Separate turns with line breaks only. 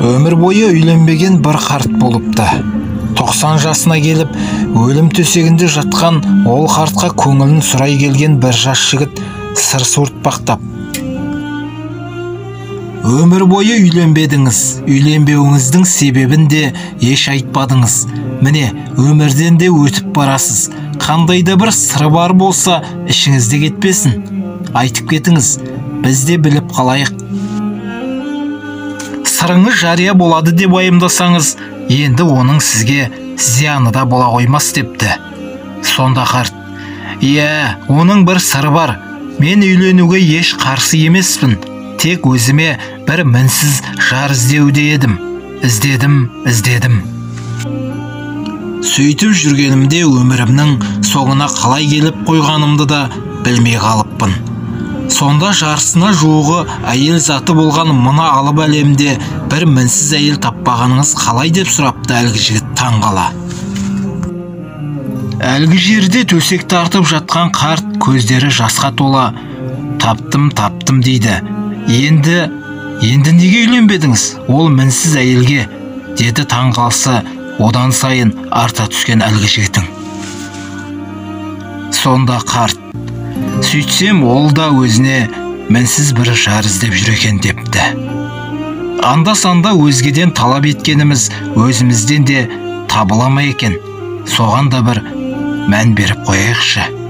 Өмір бойы үйленбеген бір қарт болыпты. 90 жасына келіп, өлім төсегінде жатқан ол қартқа көңілін сұрай келген бір жас жігіт сыр суыртпақтап, өмір бойы үйленбедіңіз, үйленбеуіңіздің себебін де еш айтпадыңыз. Міне, өмірден де өтіп барасыз. Қандай да бір сыры бар болса, ішіңізде кетпесін. Айтып кетіңіз, біз де біліп қалайық. Сырыңыз жария болады деп уайымдасаңыз, енді оның сізге зияны да бола қоймас депті. Сонда қарт, иә, оның бір сыры бар. Мен үйленуге еш қарсы емеспін. Тек өзіме бір мінсіз жар іздеуде едім. Іздедім, іздедім. Сөйтіп жүргенімде өмірімнің соңына қалай келіп қойғанымды да білмей қалыппын. Сонда жартысына жуығы әйел заты болған мына алып әлемде бір мінсіз әйел таппағаныңыз қалай деп сұрапты әлгі жігіт таң қала. Әлгі жерде төсек тартып жатқан қарт көздері жасқа тола, таптым, таптым дейді. Енді неге үйленбедіңіз ол мінсіз әйелге, деді таң қалсы одан сайын арта түскен әлгі жігітің. Сонда қарт, сөйтсем ол да өзіне мінсіз бір жар іздеп жүр екен депті. Анда-санда өзгеден талап еткеніміз өзімізден де табыла ма екен, соған да бір мән беріп қояйықшы.